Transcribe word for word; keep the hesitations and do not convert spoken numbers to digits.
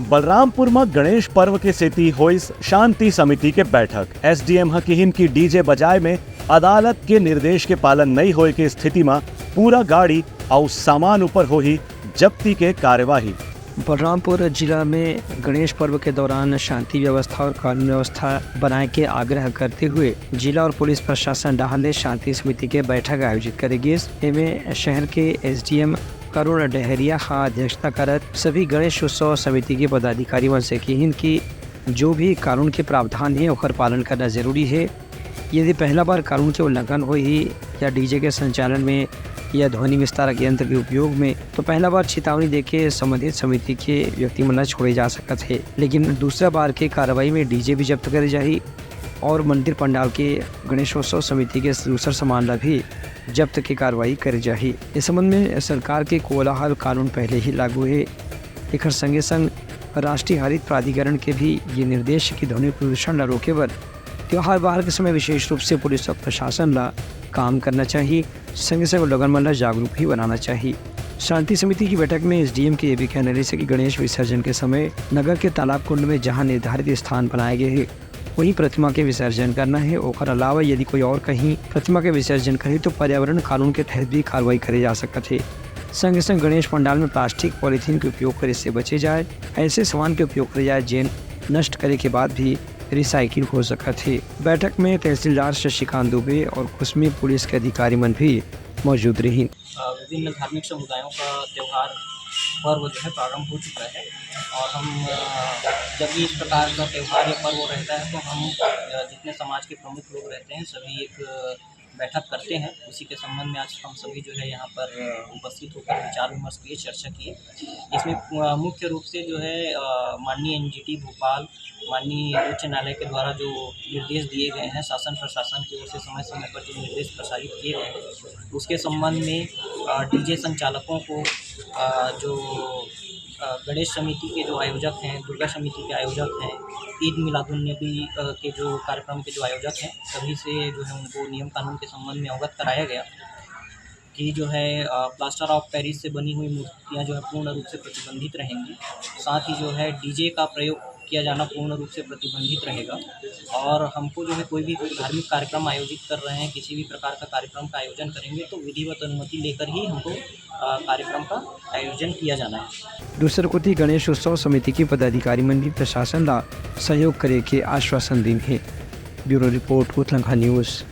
बलरामपुर म गणेश पर्व के सेती होइस शांति समिति के बैठक। एसडीएम ह किहिन कि डीजे बजाए में अदालत के निर्देश के पालन नइ होए के स्थिति म पूरा गाड़ी अउ सामान ऊपर होही जब्ती के कार्यवाही। बलरामपुर जिला में गणेश पर्व के दौरान शांति व्यवस्था और कानून व्यवस्था बनाए के आग्रह करते हुए जिला और पुलिस प्रशासन डहार ले शांति समिति के बैठक आयोजित करे गिस। एमे शहर के एसडीएम करुण डहरिया ह अध्यक्षता करत सभी गणेश उत्सव समिति के पदाधिकारी मन से किहिन कि जो भी कानून के प्रावधान हे, ओकर पालन करना जरूरी हे। यदि पहला बार कानून के उल्लंघन होही या डीजे के संचालन में या ध्वनि विस्तारक यंत्र के उपयोग में, तो पहला बार चेतावनी देके संबंधित समिति के व्यक्ति मन ला छोड़े जा सकत हे, लेकिन दूसरा बार के कार्रवाई में डीजे भी जब्त करे जाही और मंदिर पंडाल के गणेशोत्सव समिति के दूसर सामान ला भी जब्त के कार्रवाई करे जाही। इस संबंध में सरकार के कोलाहल कानून पहले ही लागू हे। एकर संगे संग राष्ट्रीय हरित प्राधिकरण के भी ये निर्देश हे कि ध्वनि प्रदूषण ला रोके बर त्योहार बाहर के समय विशेष रूप से पुलिस और प्रशासन ला काम करना चाहिए, संगे संग लोगन मन ला जागरूक भी बनाना चाहिए। शांति समिति की बैठक में एसडीएम के ये भी कहना रहिस कि गणेश विसर्जन के समय नगर के तालाब कुंड में जहां निर्धारित स्थान बनाए गए हे, वहीं प्रतिमा के विसर्जन करना हे। ओकर अलावा यदि कोई और कहीं प्रतिमा के विसर्जन करही, तो पर्यावरण कानून के तहत भी कार्रवाई करे जा सकत हे। संगे संग गणेश पंडाल में प्लास्टिक, पॉलीथीन के उपयोग करे से बचे जाए। ऐसे सामान के उपयोग करे जाए, जेन नष्ट करे के बाद भी रिसाइकिल हो सकत हे। बैठक में तहसीलदार शशिकांत दुबे और कुसमी पुलिस के अधिकारी मन भी मौजूद रहिन। अ, विभिन्न धार्मिक समुदायों का त्यौहार पर्व जो है प्रारंभ हो चुका है और हम, अ, जब भी इस प्रकार का त्यौहार या पर्व रहता है तो हम, अ, जितने समाज के प्रमुख लोग रहते हैं सभी एक, अ, बैठक करते हैं। उसी के संबंध में आज हम सभी जो है यहाँ पर, अ, उपस्थित होकर विचार विमर्श किए, चर्चा किए। इसमें, अ, मुख्य रूप से जो है, अ, माननीय एनजीटी भोपाल, माननीय उच्च न्यायालय के द्वारा जो निर्देश दिए गए हैं, शासन प्रशासन की ओर से समय समय पर जो निर्देश प्रसारित किए गए हैं, उसके संबंध में, अ, डीजे संचालकों को, अ, जो, अ, गणेश समिति के जो आयोजक हैं, दुर्गा समिति के आयोजक हैं, ईद मिलादुन्नबी, अ, के जो कार्यक्रम के जो आयोजक हैं, सभी से जो है उनको नियम कानून के संबंध में अवगत कराया गया कि जो है, अ, प्लास्टर ऑफ पेरिस से बनी हुई मूर्तियाँ जो है पूर्ण रूप से प्रतिबंधित रहेंगी। साथ ही जो है डीजे का प्रयोग किया जाना पूर्ण रूप से प्रतिबंधित रहेगा और हमको जो है कोई भी धार्मिक कार्यक्रम आयोजित कर रहे हैं, किसी भी प्रकार का कार्यक्रम का आयोजन करेंगे तो विधिवत अनुमति लेकर ही हमको, अ, कार्यक्रम का आयोजन किया जाना है। दूसर कोति गणेश उत्सव समिति के पदाधिकारी मन भी प्रशासन ला सहयोग करे के आश्वासन दीन हे। ब्यूरो रिपोर्ट, उतलंघा न्यूज।